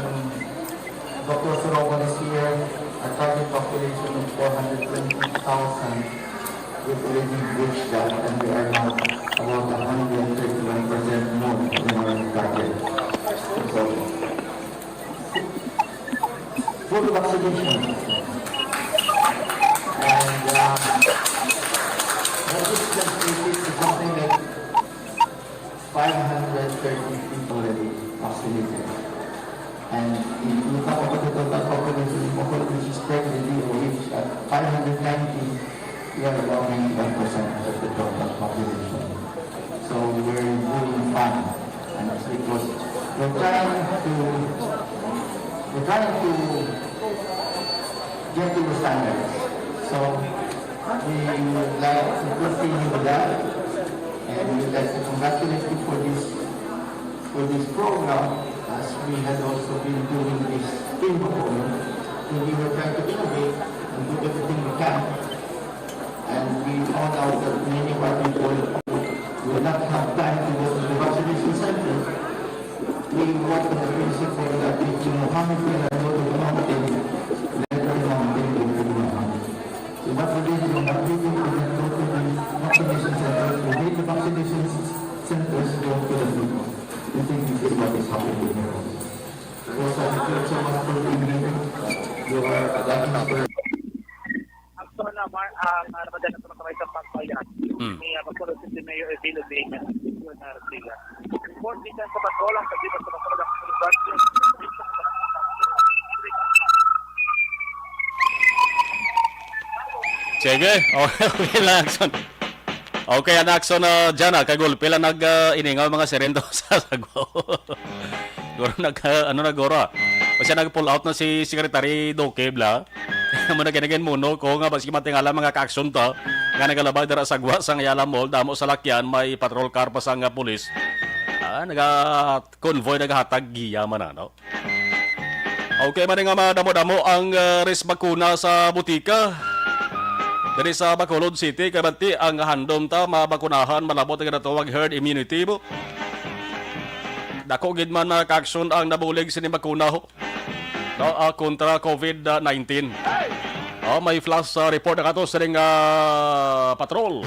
Doctor Sorobon is here, our target population of four hundred twenty thousand, we've already reached that, and we are now about one hundred thirty-one percent more than our target. So, full vaccination. And uh, that is translated to something like five hundred thirty people already vaccinated. And if you talk about the total population of Bacolod, which is currently D O H at five hundred ninety, we are about ninety-one percent of the total population. So we're doing fine. And it's because we're trying to, we're trying to get to the standards. So we would like to continue with that. And we would like to congratulate you for this, for this program, as we had also been doing this in Bacolod. And we were trying to innovate and do everything we can. And we found out that many of our people will not have time to go to the vaccination center. We work on the principle that if you know how many people go to the mountain, let the mountain go to the mountain. So what we did, we have people who can go to the vaccination center, we made the vaccination centers go to the people. We think this is what is happening here. So, thank you so much for being here. You are a guidance for Action na Mar, ang uh, napadala sa mga sa pagpayag Hmm. ni uh, Bacolod City Mayor Evilibing Leonardia. Report dito sa patrol ang pagdito sa Bacolod ang Sige. Okay, okay lang, Action. Okay, ang Action na dyan, ah, kagulpi lang nag ah, iningaw mga sirendo sa sagwa. Siguro nag, ah, ano na, guro, ah. Kasi nag-pull out na si Secretary Duque, bla. Amo na kinagin muno ko nga basi matingala mga ka-action to nga nagalabay dira sa sagwa sang Ayala Mall, damo sa lakyan, may patrol car pa sang ah, pulis. Ah, naga-convoy, nagahatag giya man, ano? Okay man nga madamo-damo ang ah, res bakuna sa butika. Diri sa Bacolod City, kay bati ang handom ta mabakunahan, malabot ang ginatawag herd immunity mo. Dako gid man na ka-action ang nabulig sini bakuna ho. No, ah, kontra COVID nineteen. Oh, may flash ah, report na kato sa ring ah, patrol.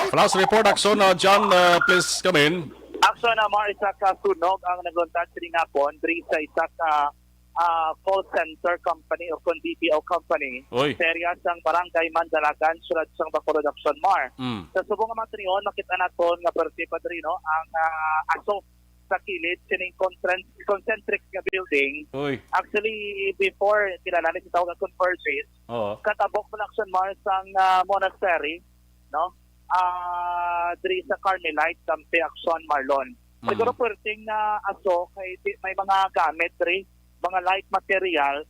Flash report, Action, ah, John, ah, please come in. Action Ito na, Mar, isa ka sunog ang nagluntad sining hapon diri sa isa ka, ah, call center company o kon B P O company Oy. sa area sang Barangay Mandalagan, siyudad sang Bacolod, Aksyon, Mar. Mm. Sa subong nga mga tinion, makita naton nga perti pa diri, no, ang, ah, aso sa kilid sining concen-, concentric nga building. Oy. Actually, before, kilala ni sa tawag nga Converges, Oo. katabok man, Aksyon, Mar, sang, ah, monastery, no? Ah, diri sa Carmelite, Campe, Aksyon, Marlon. Mm. Siguro perting, ah, aso kay di, may mga gamit diri, mga light material.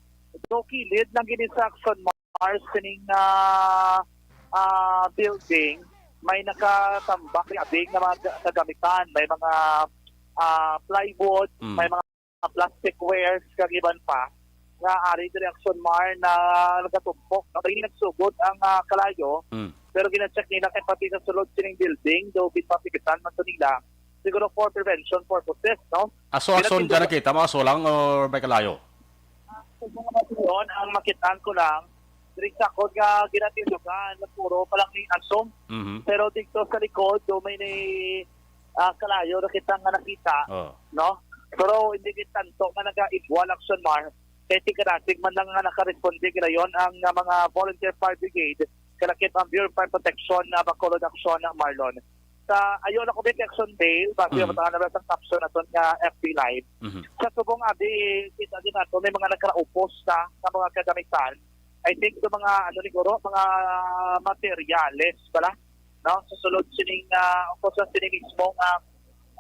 So, kilid lang gini sa Aksyon, Mar, sining, ah, ah, building. May nakatambak diri, abi nga mga ga-, kagamitan. May mga, ah, plywood, Mm. may mga plasticwares, kag iban pa nga ari diri, Aksyon, Mar, na nagatumpok. No? Diri nagsugod ang, ah, kalayo, Mm. pero gina-check nila kay pati sa sulod sining building, daw ginpapigitan man to nila. Siguro for prevention purposes, no? Aso, aso, Ginatindugan. dyan nakita mo, aso lang or may kalayo? Sa mga matuon, ang makitaan ko lang, diri sa akon nga ginatindugan, puro pa lang ni aso. Mhm. Pero dito sa likod, do may ni, ah, kalayo na kita nga nakita, Oh. no? Pero hindi gid tanto nga nagaibwal, Aksyon, Mar. Kay tigkarasig man lang nga nakaresponde gilayon ang, ah, mga volunteer fire brigade, kalakip ang Bureau of Fire Protection na Bacolod, Aksyon, Marlon. Sa ayo na ko, Aksyon, Dale, base Mm. matahan na sa caption naton nga F B Live. Mhm. Sa subong abi, kita din nato may mga nagkaraupos na nga mga kagamitan. I think sa mga, ano, siguro, mga materyales pala, no? Sa sulod sining, ah, o sa sining mismo nga,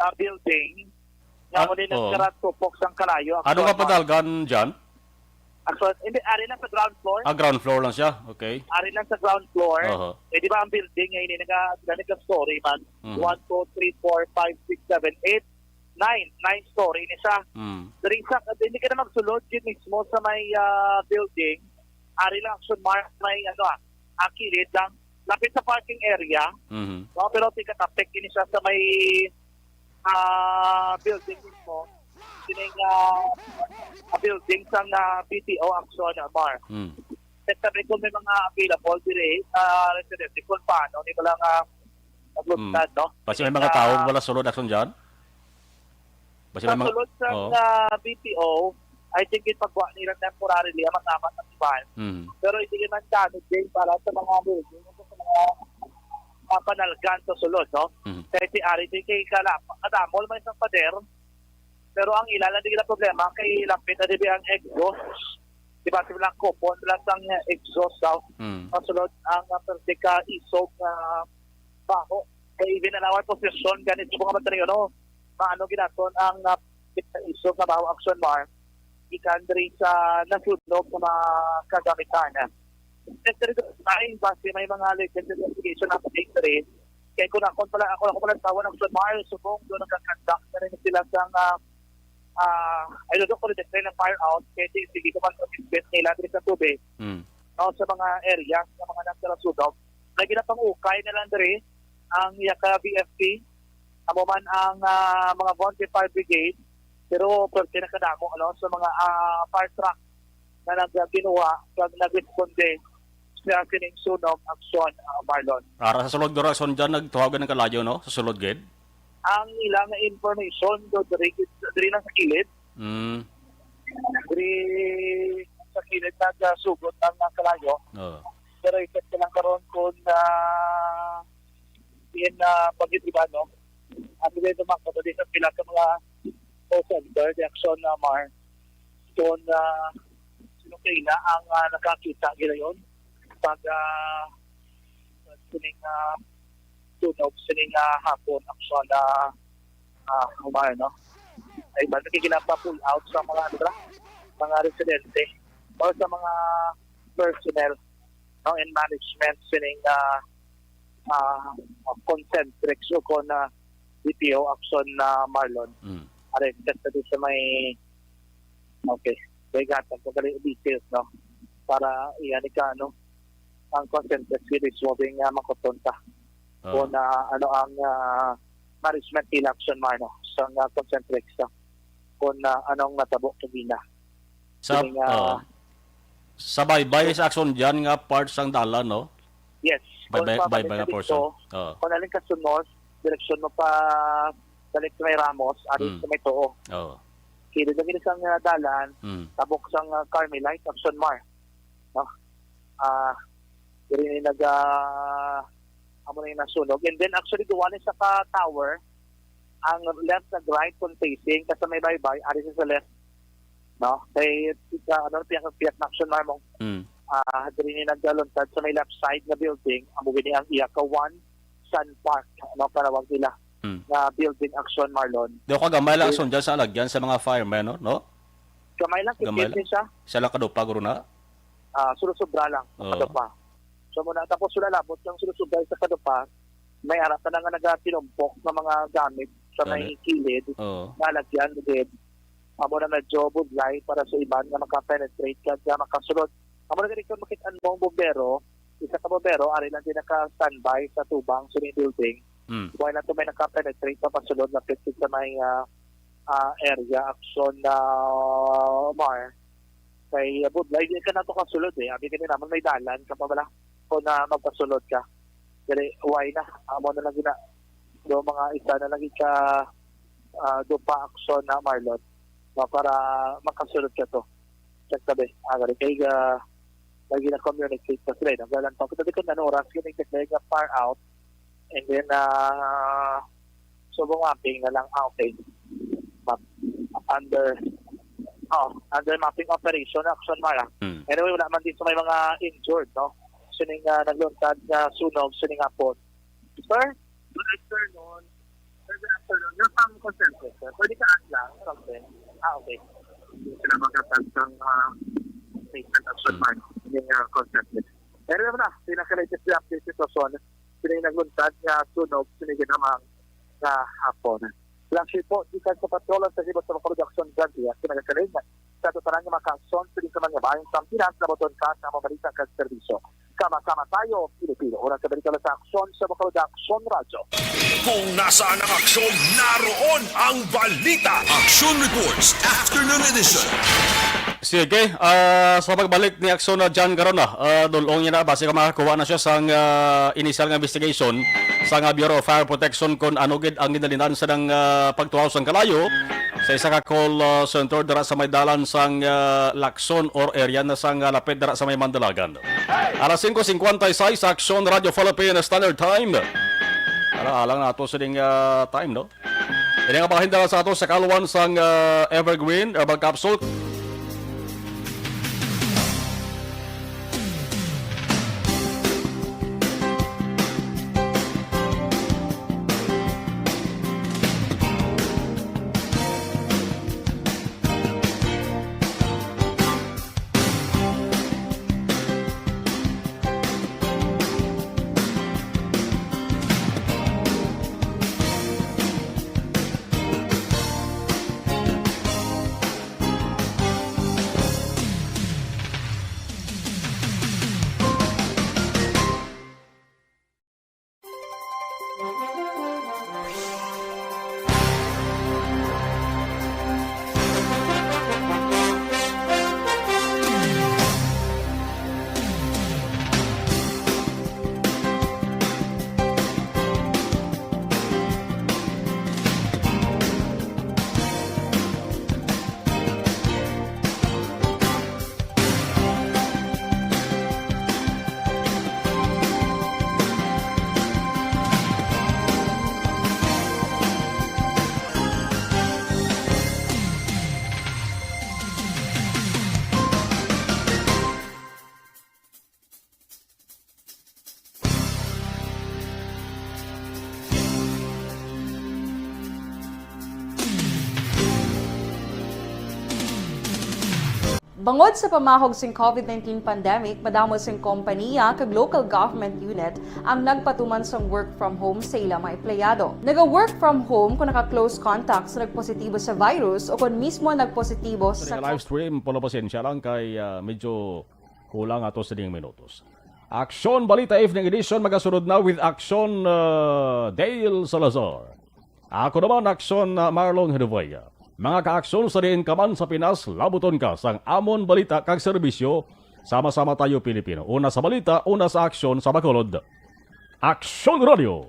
ah, building, nga Ah, muli oo. nagkaratupok sang kalayo. Ano nga Actual, padalgan dyan? Actual, hindi, ari lang sa ground floor. Ah, ground floor lang siya. Okay. Ari lang sa ground floor. Oho. Eh, di ba ang building nga ini, naga-, naga-story man? Mhm. One, two, three, four, five, six, seven, eight, nine. Nine story ni siya. Mm. Diri sa, hindi ka na magsulod yun mismo sa may, ah, building. Ari lang, Aksyon, Mar, may, ano, ah, ah, kilid lang. Lapit sa parking area. Mhm. No, pero tigkatapik ini siya sa may, ah, building mismo. Sining, ah, ah, building sang, ah, B T O, Aksyon, Mar. Mm. Check kami kung may mga available diri, ah, residente, kung paano nila nga nagluntad, Mm. no? Basi may mga Ah, tao wala sulod, Aksyon, dyan? Basi sa may mga sulod sa, oo. ah, B T O, I think ipagwa nila temporarily ang matama sa iban. Mm. Pero hindi naman damage din para sa mga building, sa mga, ah, panalgan sa sulod, no? Mm. Kay si Ari, di kay kala, kadamol may isang pader, pero ang ila lang di nila problema kay lapit na dibi ang exhaust. Di ba, sila kupon lang sang exhaust daw. Mm. Masulod ang, ah, perti ka isog nga baho. Kay even an our position, ganit sa mga material, no? Maano ginaton ang, ah, perti ka isog nga baho, Aksyon, Mar. Ikan diri sa nasunog nga mga kagamitan. Secretary Dutay, base may mga latest investigation update diri. Kay kung ako pala, ako, ako pala sa Aksyon, Mar, subong doon nagkakandak na rin sila sa, ah, ah, I don't know kung detect na fire out, kaya di-, sige ko man sa bisbit nila diri sa tubig. Mm. No, sa mga areas, sa mga nagkarasunog. Na ginapangukay na lang diri ang iya ka B F P, amo man ang, ah, mga volunteer fire brigade, pero perti na kadamo, ano, sa mga, ah, fire truck na nagginuha kag nagresponde sa sining sunog aksyon, ah, Marlon. Ara sa sulod nga aksyon dyan, nagtuhagan ng kalayo, no? Sa sulod gid? Ang ilang information do diri, diri lang sa kilid. Mm. Diri sa kilid nagsugod ang, ah, kalayo. Oo. Pero isa lang karon kung, ah, in, ah, pag-itriban, no? Ang dili naman ko dito sa pila ka mga call center, the action na Mar, kung, ah, sino kaila ang, ah, nakakita gila yon pag, ah, sining, ah, tunog, sining, ah, hapon, aksyon na, ah, Mar, no? Ay ba, nagkikinapa pull out sa mga, ano ba? Mga residente o sa mga personnel, no, and management sining, ah, ah, concentrics o kon, ah, B P O action na Marlon. Mm. Are, just na sa may, okay. May gatag ko gali details, no? Para iyan ka, ano, ang concentrics series mo, nga makuton ka. Oo. Kung, ah, ano ang, ah, management in action, Marno, sa, ah, concentrics, ah, kung, ah, anong natabo kagina. Sa, Kini nga, oo. Sa baybay sa aksyon dyan nga part sang dalan, no? Yes. Baybay, Kung baybay nga pabalik ka portion. Dito, oo. Kung alin ka sa north, direksyon mo pa, Balik sa may Ramos, ari Mm. sa may Tuo. Oo. Kilid lagi sang, ah, dalan, Mm. tabok sang, ah, Carmelite, Action Mar. No? Ah, diri ni nag, ah, amo na yung nasunog. And then, actually, duwa ni sa ka tower, ang left nag right kung facing, kasi may baybay, ari sa left. No? Kay, sa, ano, piyak, piyak na Action Mar mo. Mm. Ah, diri ni nagluntad sa may left side nga building, amo gini ang iya ka one Sun Park, ano, panawag nila, Mm. nga building Action, Marlon. Di ako gamay lang, Action, dyan sa alagyan sa mga firemen, no? No? Gamay lang, Gamay tipid lang. ni siya. Siya lang kadupa, guro na? Ah, sulo-sobra lang, Oo. kadupa. So, muna, tapos wala labot ng sulo-sobra sa kadupa, may ara pa na nga nagatinumpok ng mga gamit sa may Gamit. kilid, Oo. nalagyan, gid. Amo na medyo budlay para sa iban nga maka-penetrate kag, ah, makasulod. Amo na gani kung makit-an mo ang bombero, isa ka bombero, ari lang din naka-standby sa tubang sa building. Mm. Wala to may naka-penetrate pa pasulod, lapit sa may, ah, ah, area, Action, ah, Mar. Kay, ah, budlay, di ka na to kasulod eh. Abi gani naman may dalan ka pa bala kung na magpasulod ka. Dili, why na? Amo na lang gina. Do mga isa na lang ka, ah, dupa, Action na, Marlon. No, para makasulod ka to. Check tabi. Ah, gani kay, ah, lagi na communicate ka sila. Naglalantaw kita di kung ano oras yun, exactly nga far out. And then, ah, so mapping na lang. Ah, okay. Map-, under, oh, under mapping operation, Action Mar, ah. Hmm. Anyway, wala man din sa may mga injured, no? Sining, ah, nagluntad nga sunog, sining hapon. Sir? Good afternoon. Sir, good afternoon. Yung pang consensus, sir. Pwede ka ask lang something? Ah, okay. Hindi sila magkatag ng, ah, statement, Action Mar. Yung, ah, consensus. Pero yun na, pinaka-latest na update sitwasyon. Sila yung nagluntad nga sunog, siniginamang nga hapon. Flash report, gikan sa patrol ang sa Cebu sa Production Branch, at kinagasaling sa tanan nga mga kaakson, sa mga bayan sa Pinas, naboton ka sa mga balita kag serbisyo. Sama-sama tayo, Pilipino. Unang kabalita sa aksyon sa Bacolod Aksyon Radyo. Kung nasaan ang aksyon, naroon ang balita. Action Reports, Afternoon Edition. Sige, ah, sa pagbalik ni Aksyon na John Garona, ah, dulong niya na, base ka makakuha na siya sang, ah, initial nga investigation sang, ah, Bureau of Fire Protection kung ano gid ang ginalinan sa nang, ah, pagtuhaw sang kalayo sa isa ka call, ah, center dira sa may dalan sang, ah, Lacson or area na sang, ah, lapit dira sa may Mandalagan. Alas singko singkwenta y seis, Aksyon Radyo Philippine Standard Time. Ala, alang nato sining, ah, time, no? Ini nga bahin dala sa ato sa kalwan sang, ah, Evergreen Herbal Capsule. Bangod sa pamahog sing COVID nineteen pandemic, madamo sing kompaniya kag local government unit ang nagpatuman sang work from home sa ila mga empleyado. Naga-work from home kung naka-close contact sa nagpositibo sa virus o kung mismo nagpositibo sa Sa live stream, pala pasensya lang kay, ah, medyo kulang ato sa ding minutos. Aksyon Balita Evening Edition, magasunod na with Aksyon, ah, Dale Salazar. Ako naman, Aksyon, ah, Marlon Hedovia. Mga kaaksyon, sa diin ka man sa Pinas, labuton ka sang amon balita kag serbisyo. Sama-sama tayo, Pilipino. Una sa balita, una sa aksyon sa Bacolod. Aksyon Radio.